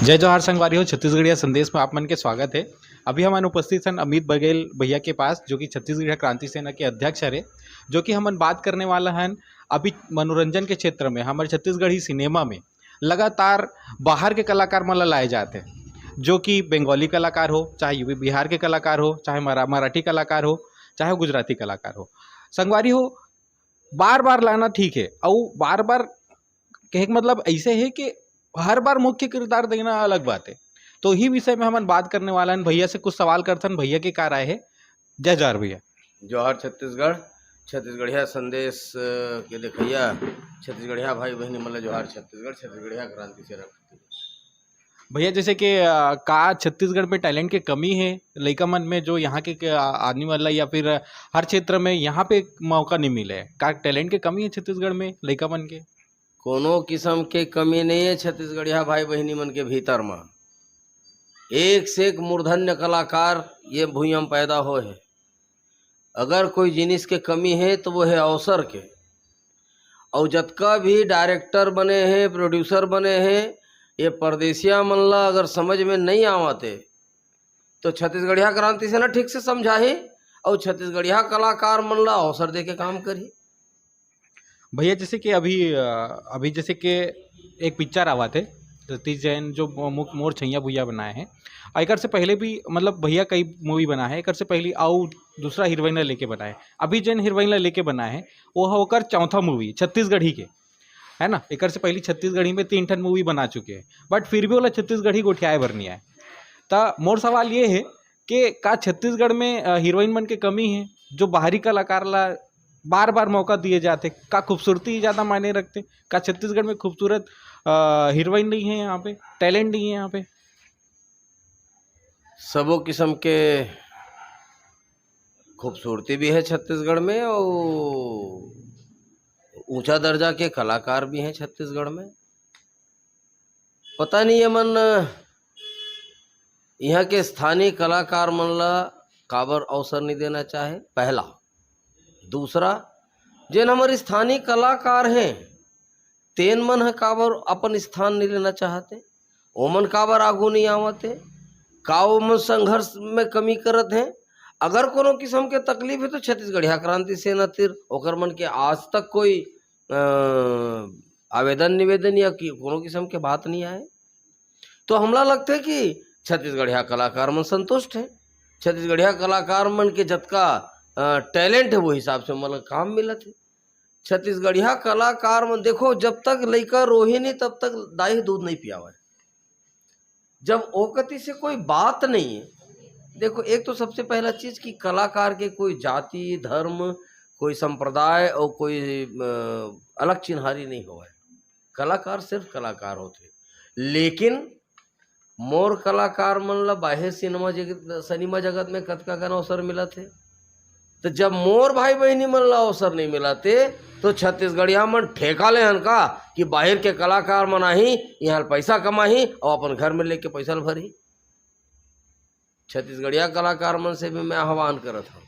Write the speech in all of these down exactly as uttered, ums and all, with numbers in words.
जय जोहार संगवारी हो, छत्तीसगढ़िया संदेश में आप मन के स्वागत है। अभी हमन उपस्थित हन अमित बघेल भैया के पास, जो कि छत्तीसगढ़िया क्रांति सेना के अध्यक्ष हरे, जो कि हमन बात करने वाला हन अभी मनोरंजन के क्षेत्र में हमर छत्तीसगढ़ी सिनेमा में लगातार बाहर के कलाकार मन ला लाए जात हे, जो कि बंगाली कलाकार हो, चाहे यूपी बिहार के कलाकार हो, चाहे मरा-, मराठी कलाकार हो, चाहे गुजराती कलाकार हो। संगवारी हो, बार-बार लाना ठीक है, अउ बार-बार कहे के मतलब ऐसे है कि हर बार मुख्य किरदार देना अलग बात है। तो ही विषय में हमन बात करने वाला हन, भैया से कुछ सवाल करथन, भैया के का राय है। जय जोहार भैया। जोहार छत्तीसगढ़, छत्तीसगढ़िया संदेश, अ, के देखइया छत्तीसगढ़िया भाई बहिनी मन ल जोहार छत्तीसगढ़, छत्तीसगढ़िया क्रांति सेना। भैया, जैसे कि, अ, का छत्तीसगढ़ में टैलेंट के कमी है लइका मन में, जो यहाँ के, के, आ-, आदमी मन ला या फिर हर क्षेत्र में यहाँ पे मौका नहीं मिले? का टैलेंट के कमी है छत्तीसगढ़ में लइका मन के? कोनो किस्म के कमी नहीं है छत्तीसगढ़िया भाई बहिनी मन के भीतर म। एक से एक मूर्धन्य कलाकार ये भुइयां म पैदा होए हे। अगर कोई जिनिस के कमी हे तो वो हे अवसर के। अउ जतका भी डायरेक्टर बने हे, प्रोड्यूसर बने हे, ये परदेसिया मन ला अगर समझ में नहीं आवत हे तो छत्तीसगढ़िया क्रांति सेना ठीक से समझाही अउ छत्तीसगढ़िया कलाकार मन ला अवसर दे के काम करही। भैया, जैसे कि अभी, अ, अभी जैसे कि एक पिक्चर आवत हे, सतीश जैन जो मो-, मोर छैया भुइया बनाए हे, अउ एकर से पहले भी, मतलब, भैया कई मूवी बनाए हे, एकर से पहले अउ दूसरा हीरोइन ला लेके बनाए हे, अभी जैन हीरोइन ला लेके बनाए हे, वो ह ओकर चौथा मूवी छत्तीसगढ़ी के, है ना? एकर से पहले छत्तीसगढ़ी में तीन ठन मूवी बना चुके हे, but फिर भी ओला छत्तीसगढ़ी गोठियाए बर नहीं आए। त मोर सवाल ये हे कि का छत्तीसगढ़ में, अ, हीरोइन मन के कमी है, जो बाहरी कलाकार ला बार-बार मौका दिए जाथे? का खूबसूरती ही ज़्यादा मायने रखथे? का छत्तीसगढ़ में खूबसूरत, अ, हीरोइन नहीं है यहाँ पे, टैलेंट नहीं है यहाँ पे? सबो किस्म के खूबसूरती भी है छत्तीसगढ़ में अउ ऊंचा दर्जा के कलाकार भी हैं छत्तीसगढ़ में। पता नहीं ये मन यहाँ के स्थानीय कलाकार मन ला काबर अवसर नहीं देना चाहे, पहला। दूसरा, जेन हमर स्थानीय कलाकार हैं, तेन मन ह काबर अपन स्थान नहीं लेना चाहते, ओमन काबर आगू नहीं आवत हे, का ओमन संघर्ष में कमी करत हैं? अगर कोनो किस्म के तकलीफ है तो छत्तीसगढ़िया क्रांति सेना तिर ओकर मन के आज तक कोई, अ, आवेदन निवेदन या कि कोनो किस्म के बात नहीं आए। तो हमला लगथे कि छत्तीसगढ़िया कलाकार मन संतुष्ट हैं, छत्तीसगढ़िया कलाकार मन के जतका, अ, टैलेंट है, वो हिसाब से मतलब काम मिलत है। छत्तीसगढ़िया कलाकार मन, देखो, जब तक लइका रोही नहीं, तब तक दाई दूध नहीं पियावय। जब ओ कति से कोई बात नहीं है, देखो, एक तो सबसे पहला चीज कि कलाकार के कोई जाति, धर्म, कोई संप्रदाय और कोई, अ, अलग चिन्हारी नहीं होवय। कलाकार सिर्फ कलाकार होथे। लेकिन मोर कलाकार मन ला बाहिर सिनेमा जगत, सिनेमा जगत में कतका कन अवसर मिलत हे, तो जब मोर भाई बहिनी मन ला अवसर नहीं मिलत हे, तो छत्तीसगढ़िया मन ठेका ले हन का कि बाहिर के कलाकार मन आही, यहाँ पैसा कमाही और अपन घर में लेके पैसा ल भरही। छत्तीसगढ़िया कलाकार मन से भी मैं आह्वान करत हूँ,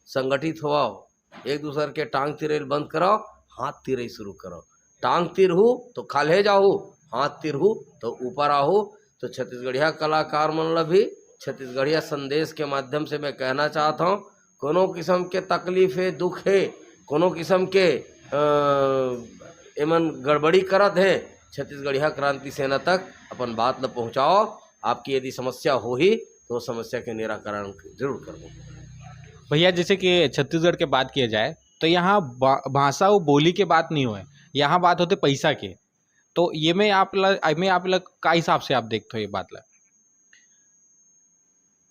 संगठित होवाओ, एक दूसर के टांग तिरई ल बंद कराओ, हाथ तिरई शुरू करो। टांग तिरहू तो खाल्हे जाहू, हाथ तिरहू तो ऊपर आहू। तो छत्तीसगढ़िया कलाकार मन ला भी छत्तीसगढ़िया संदेश के माध्यम से मैं कहना चाहत हूँ, कोनो किस्म के तकलीफ हे, दुख हे, कोनो किस्म के, अ, एमन गड़बड़ी करत हे, छत्तीसगढ़िया क्रांति सेना तक अपन बात ल पहुँचाओ। आपकी यदि समस्या होही तो समस्या के निराकरण जरूर करबो। भैया, जैसे कि छत्तीसगढ़ के बात किया जाए तो यहाँ भा-, भाषा और बोली के बात नहीं होए, यहाँ बात होथे पैसा के। तो ये में आप ला, एमे आप ला का हिसाब से आप देखते हो ये बात ला?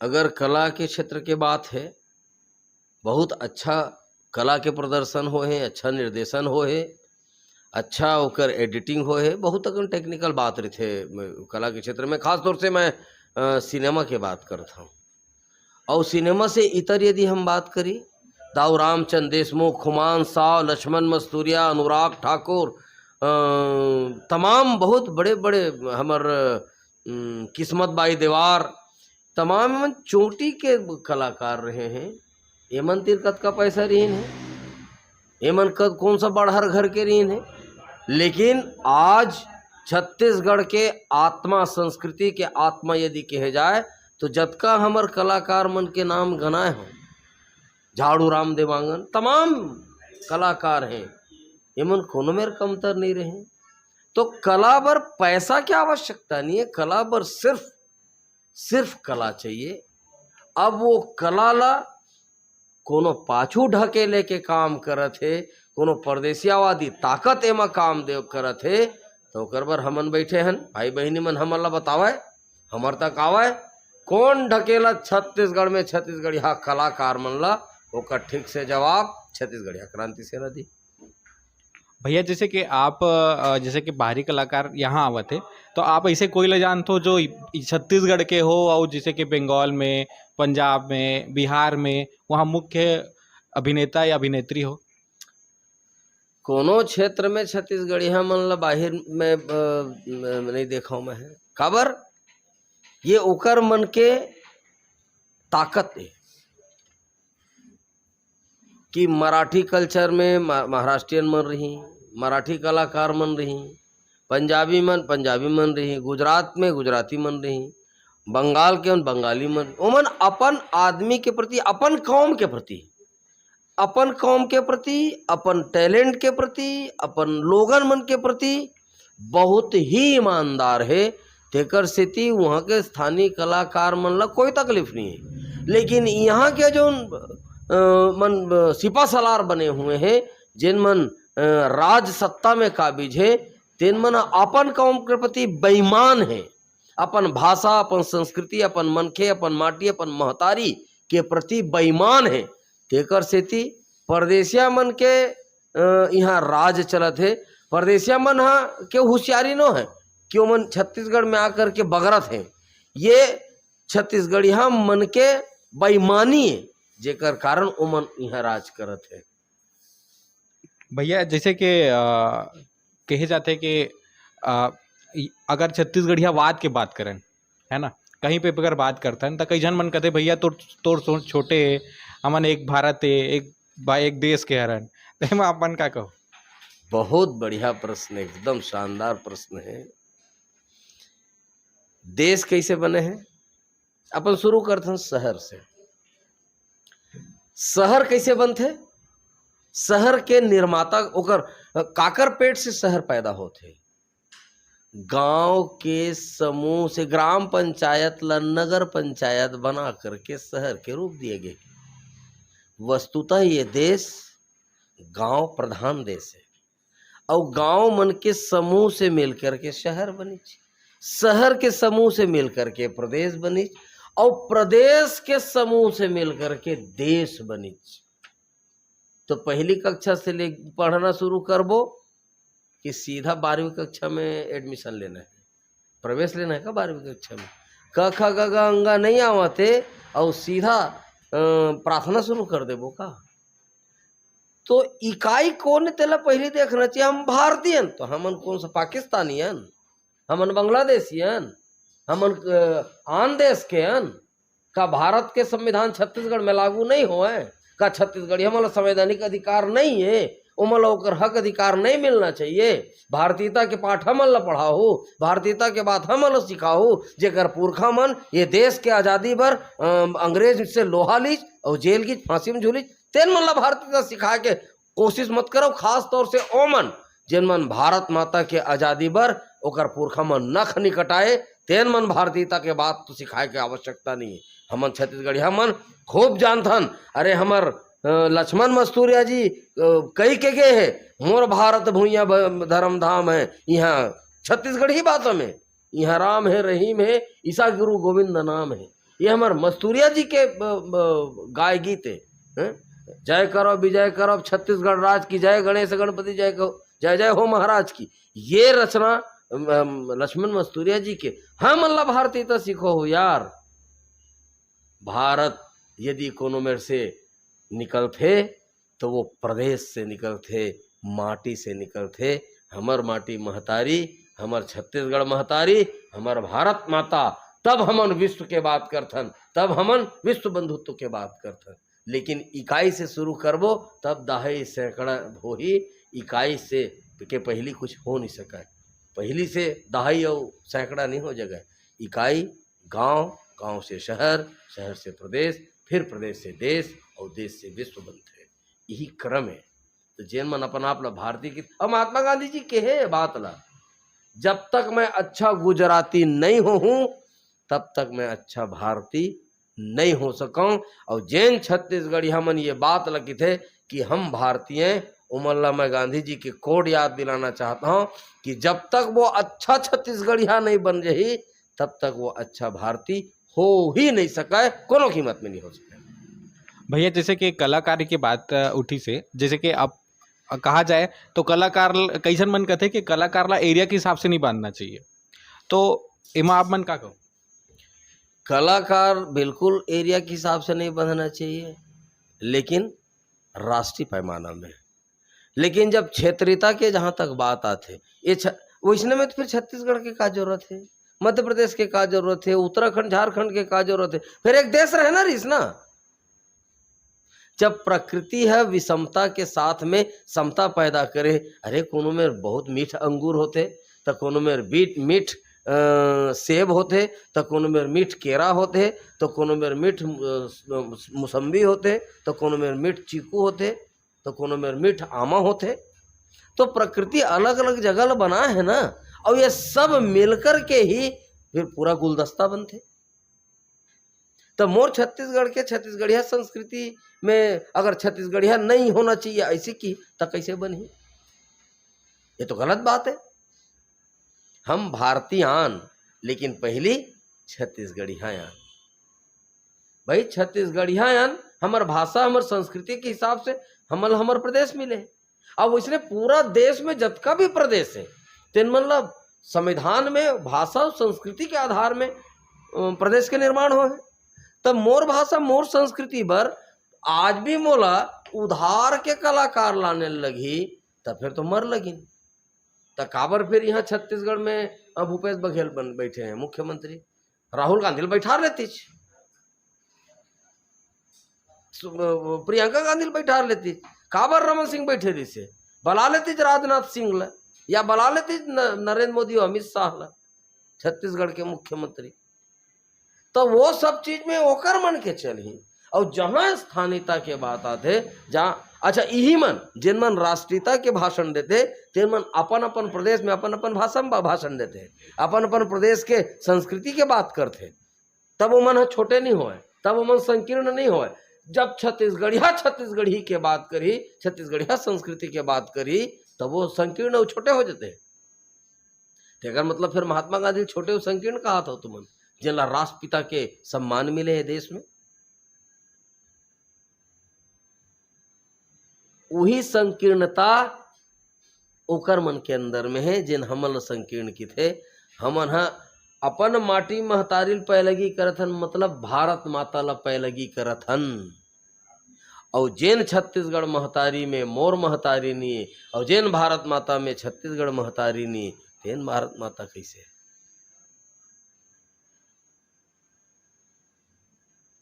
अगर कला के क्षेत्र के बात है, बहुत अच्छा कला के प्रदर्शन होए हे, अच्छा निर्देशन होए हे, अच्छा ओकर एडिटिंग होए हे, बहुत अकन टेक्निकल बात रहिथे, म, कला के क्षेत्र में। खास तौर से मैं, अ, सिनेमा के बात करत हूँ। और सिनेमा से इतर यदि हम बात करी, दाऊ रामचंद देशमुख, खुमान साव, लक्ष्मण मस्तूरिया, अनुराग ठाकुर, अ, तमाम बहुत बड़े-बड़े हमर, उम, किस्मत बाई देवार, तमाम मन चोटी के कलाकार रहे हैं। एमन तीर कतका पैसा रहीन हे, एमन कत-, कौन सा बड़हर घर के रहीन हे, लेकिन आज छत्तीसगढ़ के आत्मा, संस्कृति के आत्मा यदि कहे जाए, तो जतका हमर कलाकार मन के नाम गनाए हो, झाड़ू राम देवांगन, तमाम कलाकार हैं, एमन कोनो मेर कमतर नहीं रहे। तो कला बर पैसा के आवश्यकता नहीं है, कला बर सिर्फ, सिर्फ कला चाहिए। अब वो कला ला कोनो पाछू ढकेले के काम करत हे, कोनो परदेसियावादी ताकत एमा काम देव करत हे, तो ओकर बर हमन बैठे हन। भाई बहिनी मन, हमन ला बतावय, हमर तक आवय, कौन ढकेलत छत्तीसगढ़ में छत्तीसगढ़िया कलाकार मन ला? ओकर ठीक से जवाब छत्तीसगढ़िया क्रांति सेना दी। भैया, जैसे कि आप, अ, जैसे कि बाहरी कलाकार यहाँ आवत हे, तो आप ऐसे कोई ले जानत हो जो इ-, इ-, छत्तीसगढ़ के हो, और जैसे कि बंगाल में, पंजाब में, बिहार में, वहाँ मुख्य अभिनेता या अभिनेत्री हो? कोनो क्षेत्र में छत्तीसगढ़िया मन ला बाहिर में, अ, म-, नहीं देखा हूँ मैं। काबर? ये ओकर मन के ताकत है कि मराठी कल्चर में मा-, महाराष्ट्रियन मन रही, मराठी कलाकार मन रही, पंजाबी मन, पंजाबी मन रही, गुजरात में गुजराती मन रही, बंगाल के मन, बंगाली मन, ओमन अपन आदमी के प्रति, अपन कौम के प्रति, अपन कौम के प्रति, अपन टैलेंट के प्रति, अपन लोगन मन के प्रति बहुत ही ईमानदार हे। तेकर सेती उहाँ के स्थानीय कलाकार मन ला कोई तकलीफ नहीं है। लेकिन यहाँ के जो, अ, मन, अ, सिपा सलार बने हुए हैं, जेन मन, अ, राज सत्ता में काबिज हे, तेन मन अपन कौम के प्रति बेईमान हे। अपन भाषा, अपन संस्कृति, अपन मनखे, अपन माटी, अपन महतारी के प्रति बेईमान हे। तेकर सेती परदेसिया मन के, अ, इहाँ राज चलत हे। परदेसिया मन ह के होशियारी नो हे कि ओमन छत्तीसगढ़ में आकर के बगरत हे। ये छत्तीसगढ़िया मन के बेईमानी हे, जेकर कारण ओमन इहाँ राज करत हे। भैया, जैसे कि, अ, कहे जाथे कि, अ, इ-, अगर छत्तीसगढ़ियावाद के बात करन, है ना, कहीं पे अगर बात करथन, त कई झन मन कथे, "भैया, तोर, तोर सोच छोटे हे, हमन एक भारत हे, एक बा-, एक देश के हरन।" त एमा आप मन का कहो? बहुत बढ़िया प्रश्न, एकदम शानदार प्रश्न है। देश कैसे बने हैं? अपन शुरू करथन शहर से। शहर कैसे बनथे? शहर के निर्माता ओकर काकर पेट से शहर पैदा होथे? गांव के समूह से ग्राम पंचायत ला नगर पंचायत बना करके शहर के रूप दिए गए। वस्तुतः ये देश गांव प्रधान देश है। अउ गांव मन के समूह से मिल करके शहर बनिच, शहर के समूह से मिल करके प्रदेश बनिच, अउ प्रदेश के समूह से मिल करके देश बनिच। तो पहली कक्षा से ले पढ़ना शुरू करबो कि सीधा बारहवीं कक्षा में एडमिशन लेना है, प्रवेश लेना है का बारहवीं कक्षा में? क ख ग घ अंगा नहीं आवत हे, अउ सीधा, अ, प्रार्थना शुरू कर देबो का? तो इकाई कौन हे, तेला पहले देखना चाहिए। हम भारतीय हन, तो हमन कौन सा पाकिस्तानी हन? हमन बांग्लादेशी हन? हमन, अ, आन देश के हन? का भारत के संविधान छत्तीसगढ़ में लागू नहीं होए? का छत्तीसगढ़ी हमन ला संवैधानिक अधिकार नहीं है? ओमन ला ओकर हक अधिकार नहीं मिलना चाहिए? भारतीयता के पाठ हमन ला पढ़ाहू, भारतीयता के बात हमन ला सिखाहू, जेकर पुरखा मन ये देश के आजादी बर, अम, अंग्रेज से लोहा लीच अउ जेल गिच, फांसी में झूलिच, तेन मन ला भारतीयता सिखाए के कोशिश मत करव। खास तौर से ओमन, जेन मन भारत माता के आजादी बर, ओकर पुरखा मन नख नि कटाए, तेन मन भारतीयता के बात तो सिखाए के आवश्यकता नहीं है। हमन छत्तीसगढ़िया मन खूब जानथन। अरे, हमर, अ, लक्ष्मण मस्तूरिया जी, अ, कहि के गे हे, "मोर भारत भुइयां ब-, धर्म धाम है।" इहाँ छत्तीसगढ़ी बात में, "इहाँ राम है, रहीम है, ईसा गुरु गोविंद नाम है।" ये हमर मस्तूरिया जी के, अ, अ, गाय गीत है, हैं? "जय करव विजय करव छत्तीसगढ़ राज की, जय गणेश गणपति जय कहो, जय जय हो महाराज की।" ये रचना, अम, अम, लक्ष्मण मस्तूरिया जी के। हमन ला भारतीयता सिखाहू यार। भारत यदि कोनो मेर से निकलथे, तो वो प्रदेश से निकलथे, माटी से निकलथे। हमर माटी महतारी, हमर छत्तीसगढ़ महतारी, हमर भारत माता, तब हमन विश्व के बात करथन, तब हमन विश्व बंधुत्व के बात करथन। लेकिन इकाई से शुरू करबो, तब दहाई सैकड़ा होही, इकाई से के पहली कुछ हो नहीं सकय। पहली से दहाई अउ सैकड़ा नहीं हो जगह, इकाई, गांव, गांव से शहर, शहर से प्रदेश, फिर प्रदेश से देश अउ देश से विश्व बनथे। यही क्रम है। तो जेन मन अपन आप ला भारतीय की, अब महात्मा गांधी जी कहे ये बात ला, "जब तक मैं अच्छा गुजराती नहीं होहूं, तब तक मैं अच्छा भारतीय नहीं हो सकूं।" और जेन छत्तीसगढ़िया मन ये बात ला किथे कि हम भारतीय हैं, उमन ला मैं गांधी जी के कोड याद दिलाना चाहता हूं कि जब तक वो अच्छा छत्तीसगढ़िया नहीं बन जाही, तब तक वो अच्छा भारतीय हो ही नहीं सके, कोनो कीमत में नहीं हो सके। भैया, जैसे कि कलाकार की बात उठी से, जैसे कि आप कहा जाए तो कलाकार कैसन मन कहते कि कलाकार ला एरिया के हिसाब से नहीं बांधना चाहिए, तो एमा आप मन का कहो? कलाकार बिल्कुल एरिया के हिसाब से नहीं बंधना चाहिए, लेकिन राष्ट्रीय पैमाना में। लेकिन जब क्षेत्रीयता के जहाँ तक बात आथे, ये छ-, वैसने में तो फिर छत्तीसगढ़ के का जरूरत है, मध्य प्रदेश के का जरूरत है, उत्तराखंड झारखंड के का जरूरत है? फिर एक देश रहना रहीस ना। जब प्रकृति है विषमता के साथ में समता पैदा करे, अरे कोनो मेर बहुत मीठ अंगूर होथे, त कोनो मेर बीट मीठ अ, सेब होथे, त कोनो मेर मीठ केरा होथे, त कोनो मेर मीठ अ, मुसम्बी होथे, त कोनो मेर मीठ चीकू होथे, त कोनो मेर मीठ आमा होथे। तो प्रकृति अलग अलग जगह ल बनाए है ना, और ये सब मिलकर के ही फिर पूरा गुलदस्ता बनथे। तो मोर छत्तीसगढ़ के छत्तीसगढ़िया संस्कृति में अगर छत्तीसगढ़िया नहीं होना चाहिए ऐसी की, तो कैसे बनही? ये तो गलत बात है। हम भारतीय आन, लेकिन पहली छत्तीसगढ़िया आन। भाई, छत्तीसगढ़िया आन, हमर भाषा, हमर संस्कृति के हिसाब से हमल हमर प्रदेश मिले। अब वैसने पूरा देश में जतका भी प्रदेश है, तेन मन ला संविधान में भाषा और संस्कृति के आधार में अ, प्रदेश के निर्माण हो है। तब मोर भाषा, मोर संस्कृति बर आज भी मोला उधार के कलाकार लाने लगही, तब फिर तो मर लगिन। त काबर फिर यहाँ छत्तीसगढ़ में अ, भूपेश बघेल बन बैठे हैं मुख्यमंत्री? राहुल गांधी ल बैठा लेतीच, सु-, अ, प्रियंका गांधी ल बैठा लेतीच, काबर रमन सिंह बैठे रहिसे? बला लेतीच राजनाथ सिंह ल, या बला लेतीच न-, नरेंद्र मोदी और अमित शाह ल, छत्तीसगढ़ के मुख्यमंत्री। तो वो सब चीज में ओकर मन के चलही। और जहां स्थानीयता के बात आथे, जहाँ, अच्छा, इही मन, जिन मन राष्ट्रीयता के भाषण देथे, तेन मन अपन अपन प्रदेश में अपन अपन भाषा में भाषण देथे, अपन अपन प्रदेश के संस्कृति के बात करथे, तब वो मन ह छोटे नहीं होय, तब वो मन संकीर्ण नहीं होय। जब छत्तीसगढ़िया छत्तीसगढ़ी के बात करी, छत्तीसगढ़िया संस्कृति के बात करी, तब वो संकीर्ण और छोटे हो जाते हैं। तेकर मतलब फिर महात्मा गांधी छोटे और संकीर्ण कहा था तुमन, जेला राष्ट्रपिता के सम्मान मिले है देश में। वही संकीर्णता ओकर मन के अंदर में है, जेन हमन ल संकीर्ण किथे। हमन ह अपन माटी महतारी ल पैलगी करथन, मतलब भारत माता ल पैलगी करथन। अउ जेन छत्तीसगढ़ महतारी में मोर महतारी नी, अउ जेन भारत माता में छत्तीसगढ़ महतारी नी, तेन भारत माता कैसे?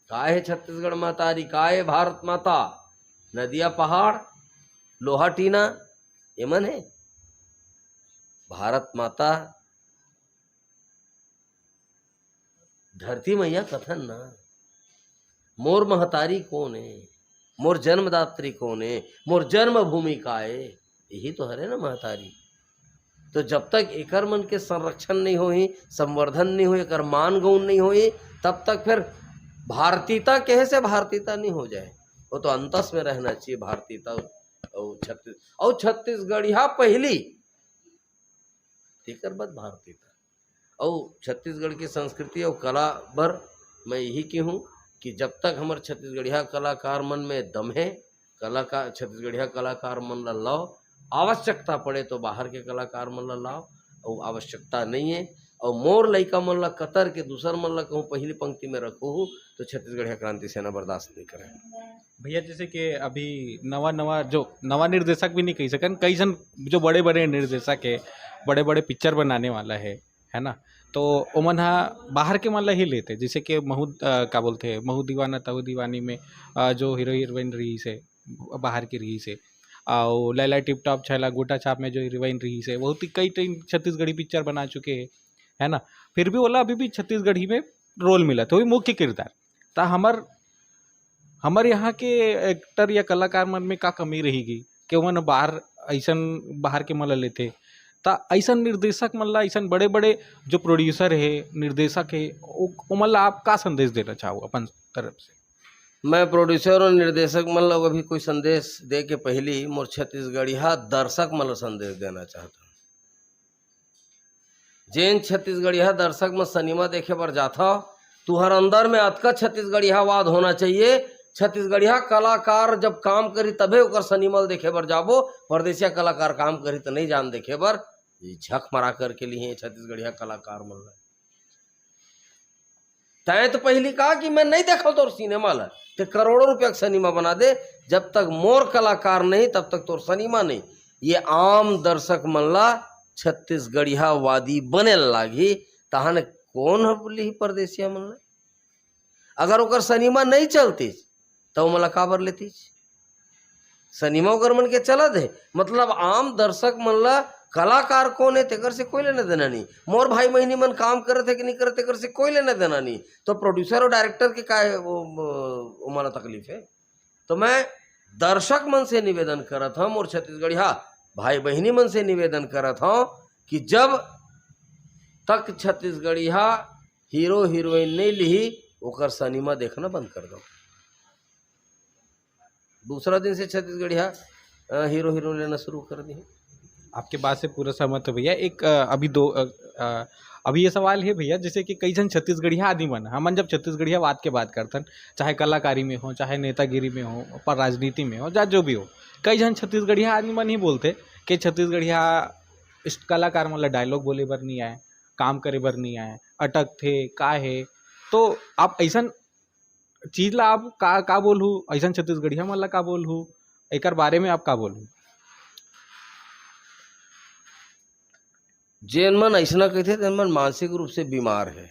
काय है छत्तीसगढ़ महतारी, काय है भारत माता? नदिया, पहाड़, लोहा टीना, एमन है भारत माता? धरती मैया कथन ना, मोर महतारी कोन ए, मोर जन्मदात्री कोन ए, मोर जन्मभूमि का ए, यही तो हरे ना महतारी। तो जब तक एकर मन के संरक्षण नहीं होही, संवर्धन नहीं होही, एकर मान गौन नहीं होही, तब तक फिर भारतीयता कहे से भारतीयता नहीं हो जाए। वो तो अंतस में रहना चाहिए, भारतीयता। और छत्तीस और छत्तीसगढ़िया पहली, तेकर बाद भारतीयता। अउ छत्तीसगढ़ के संस्कृति अउ कला बर मैं यही कहूँ कि जब तक हमर छत्तीसगढ़िया कलाकार मन में दम है, कलाकार, छत्तीसगढ़िया कलाकार मन ला लाओ, आवश्यकता पड़े तो बाहर के कलाकार मन ला लाओ, अउ आवश्यकता नहीं है। अउ मोर लइका मन ला कतर के दूसर मन ला कहूँ पहली पंक्ति में रखो हो, तो छत्तीसगढ़िया क्रांति सेना बर्दाश्त नहीं करे। भैया, जैसे कि अभी नवा नवा, जो नवा निर्देशक भी नहीं कही सकन, कई जन जो बड़े बड़े निर्देशक है, बड़े बड़े पिक्चर बनाने वाला है, है ना, तो ओमन हा बाहर के मन ला ही लेते, जैसे कि महू अ, का बोलते हैं, महू दीवाना तहू दीवानी में अ, जो हीरो हीरोइन रही से, बाहर की रही से, अउ लैला टिप टॉप छैला गोटा छाप में जो हीरोइन रहिस हे, बहुत ही कई ठन छत्तीसगढ़ी पिक्चर बना चुके हे, है ना। फिर भी ओला अभी भी छत्तीसगढ़ी में रोल मिलत हे, वो भी मुख्य किरदार। त हमर हमर यहाँ के एक्टर या कलाकार मन में का कमी रहिगे कि ओमन बाहर अइसन, बाहर के मन ल लेथे। त अइसन निर्देशक मन ला, अइसन बड़े-बड़े जो प्रोड्यूसर हे, निर्देशक हे, ओ-, ओमन ला आप का संदेश देना चाहो अपन तरफ से? मैं प्रोड्यूसर और निर्देशक मन ला अभी कोई संदेश दे के पहिली मोर छत्तीसगढ़िया दर्शक मन ला संदेश देना चाहत हूँ। जेन छत्तीसगढ़िया दर्शक मन सिनेमा देखे बर जाथव, तुहर अंदर में अतका छत्तीसगढ़ियावाद होना चाहिए। छत्तीसगढ़िया कलाकार जब काम करी तभे ओकर सिनेमा ल देखे बर जाबो, परदेसिया कलाकार काम करी त नहीं जान देखे बर, ये झक मरा करके लिए छत्तीसगढ़िया कलाकार मन ला। तैं तो पहिली कहा कि मैं नहीं देखव तोर सिनेमा ला, ते करोड़ों रुपया के सिनेमा बना दे, जब तक मोर कलाकार नहीं तब तक तोर सिनेमा नहीं। ये आम दर्शक मन ला छत्तीसगढ़ियावादी बने ल लागही, तहन कौन ह लिही परदेसिया मन ला? अगर ओकर सिनेमा नहीं चलतीस त ओमन ला काबर लेतीस? सिनेमा ओकर मन के चलत हे, मतलब आम दर्शक मन ला कलाकार कौन हे तेकर से कोई लेना देना नहीं, मोर भाई बहिनी मन काम करत हे कि नहीं करत तेकर से कोई लेना देना नहीं, तो प्रोड्यूसर और डायरेक्टर के का वो, वो, ओमन ला तकलीफ हे? तो मैं दर्शक मन से निवेदन करत हूँ, मोर छत्तीसगढ़िया भाई बहिनी मन से निवेदन करत हूँ कि जब तक छत्तीसगढ़िया हीरो हीरोइन नहीं लिही, ओकर सिनेमा देखना बंद कर दो। दूसरा दिन से छत्तीसगढ़िया, अ, हीरो हीरोइन लेना शुरू कर दी। आपके बात से पूरा सहमत है भैया। एक, अ, अभी दो, अ, अ, अभी ये सवाल है भैया, जैसे कि कई झन छत्तीसगढ़िया आदमी मन, हमन जब छत्तीसगढ़ियावाद के बात करथन, चाहे कलाकारी में हो, चाहे नेतागिरी में हो, पर राजनीति में हो, चाहे जो भी हो, कई झन छत्तीसगढ़िया आदमी मन ही बोलथे कि छत्तीसगढ़िया इस कलाकार मन ला डायलॉग बोले बर नहीं आए, काम करे बर नहीं आए, अटकथे, का हे। तो आप ऐसन चीज ला आप का, का बोलहू, ऐसन छत्तीसगढ़िया मन ला का बोलहू, एकर बारे में आप का बोलहू? जेन मन अइसना कहिथे, तेन मन मानसिक रूप से बीमार हे।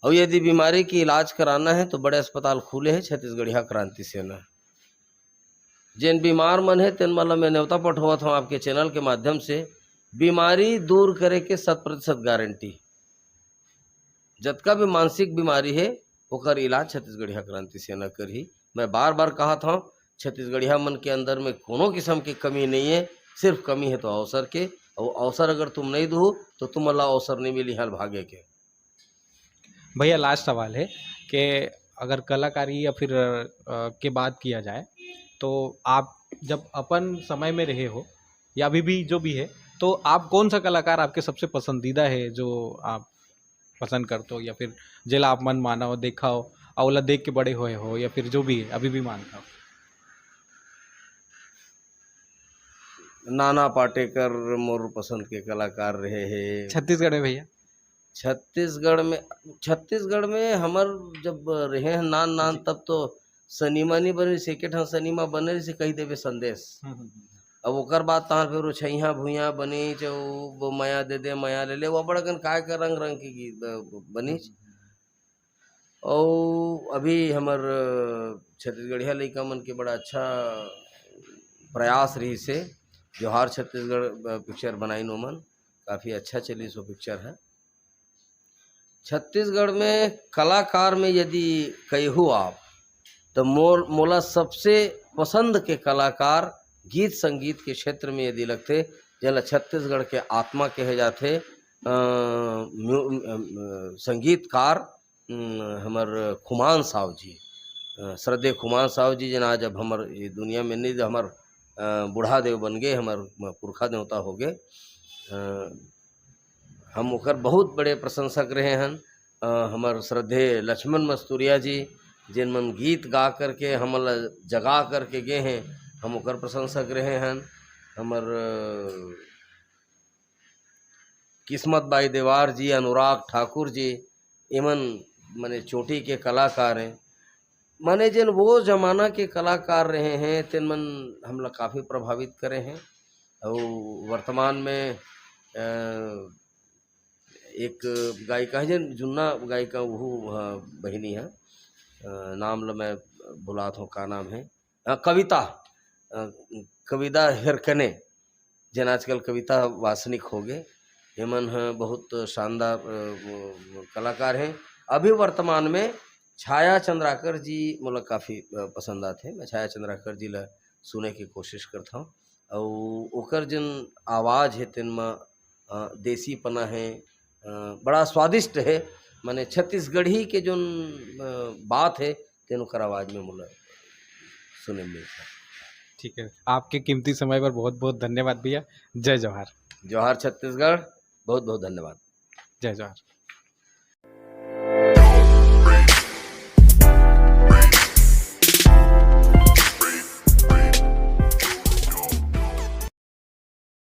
अउ यदि बीमारी के इलाज कराना हे, तो बड़े अस्पताल खुले हे, छत्तीसगढ़िया क्रांति सेना। जेन बीमार मन हे, तेन मन ला मैं नेवता पठोवत हूँ आपके चैनल के माध्यम से, बीमारी दूर करे के शत प्रतिशत गारंटी। जतका भी मानसिक बीमारी हे, ओकर इलाज छत्तीसगढ़िया क्रांति सेना करही। मैं बार बार कहत हूँ, छत्तीसगढ़िया मन के अंदर में कोनो किस्म के कमी नहीं हे, सिर्फ कमी हे तो अवसर के। अउ अवसर अगर तुम नहीं दू, तो तुम ला अवसर नहीं मिली हाल भागे के। भैया, लास्ट सवाल है कि अगर कलाकारी या फिर, अ, के बात किया जाए, तो आप जब अपन समय में रहे हो या अभी भी जो भी है, तो आप कौन सा कलाकार आपके सबसे पसंदीदा है, जो आप पसंद करते हो, या फिर जेला आप मन मानो, देखा हो, अउ ओला देख के बड़े होए हो, या फिर जो भी है, अभी भी मानता हो? नाना पाटेकर मोर पसंद के कलाकार रहे हे। छत्तीसगढ़ में भैया? छत्तीसगढ़ में, छत्तीसगढ़ में हमर जब रहे हैं नान नान, जी। तब तो सिनेमा नहीं बने, से के ठन सिनेमा बने रहिसे, कही देबे संदेश। हम्म, हम्म, हम्म। अब ओकर बाद तहां फिर वो छैया भुइया बनीच, वो मया दे दे, मया ले ले, वो बड़ अकन काय का रंग रंग के गीत, अ, बनीच। हम्म, हम्म। अउ अभी हमर, अ, छत्तीसगढ़िया लइका मन के बड़ा अच्छा प्रयास रहिसे, जोहार छत्तीसगढ़, अ, पिक्चर बनाइन ओमन, काफी अच्छा चलिस वो पिक्चर है। छत्तीसगढ़ में कलाकार में यदि कहिहू आप, तो मोर, मोला सबसे पसंद के कलाकार गीत संगीत के क्षेत्र में यदि लगथे, जेला छत्तीसगढ़ के आत्मा कहे जाथे, अ, म्यू-, अ, संगीतकार, अम, हमर खुमान साव जी, अ, श्रद्धेय खुमान साव जी, जेन आज अब हमर ये दुनिया में नहीं, हमर, अ, बूढ़ा देव बन गए, हमर पुरखा देवता हो गए। अ, हम ओकर बहुत बड़े प्रशंसक रहे हन। अ, हमर श्रद्धेय लक्ष्मण मस्तुरिया जी, जेन मन गीत गा करके हमन ला जगा करके गे हैं, हम ओकर प्रशंसक रहे हन। हमर, अ, किस्मत बाई देवार जी, अनुराग ठाकुर जी, एमन मने चोटी के कलाकार हैं। माने जेन वो जमाना के कलाकार रहे हैं, तेन मन हमला काफी प्रभावित करे हैं। अउ वर्तमान में, अ, एक गायिका है, जेन जुन्ना गायिका, वो, अ, बहिनी है, अ, नाम ल मैं भुलात हूँ, का नाम है? अ, कविता, अ, कविता हेरकने, जेन आजकल कविता वासनिक हो गए, एमन ह बहुत शानदार, अ, वो, वो कलाकार हैं। अभी वर्तमान में छाया चंद्राकर जी मोला काफ़ी, अ, पसंद आथे। मैं छाया चंद्राकर जी ला सुने के कोशिश करथौं। अउ ओकर जेन आवाज़ हे, तेन म, अ, देसीपना हे, अ, बड़ा स्वादिष्ट हे। माने छत्तीसगढ़ी के जोन, अ, बात हे, तेन ओकर आवाज़ में मोला सुने मिलथे। ठीक है, आपके कीमती समय पर बहुत-बहुत धन्यवाद भैया। जय जोहार। जोहार छत्तीसगढ़, बहुत-बहुत धन्यवाद। जय जोहार।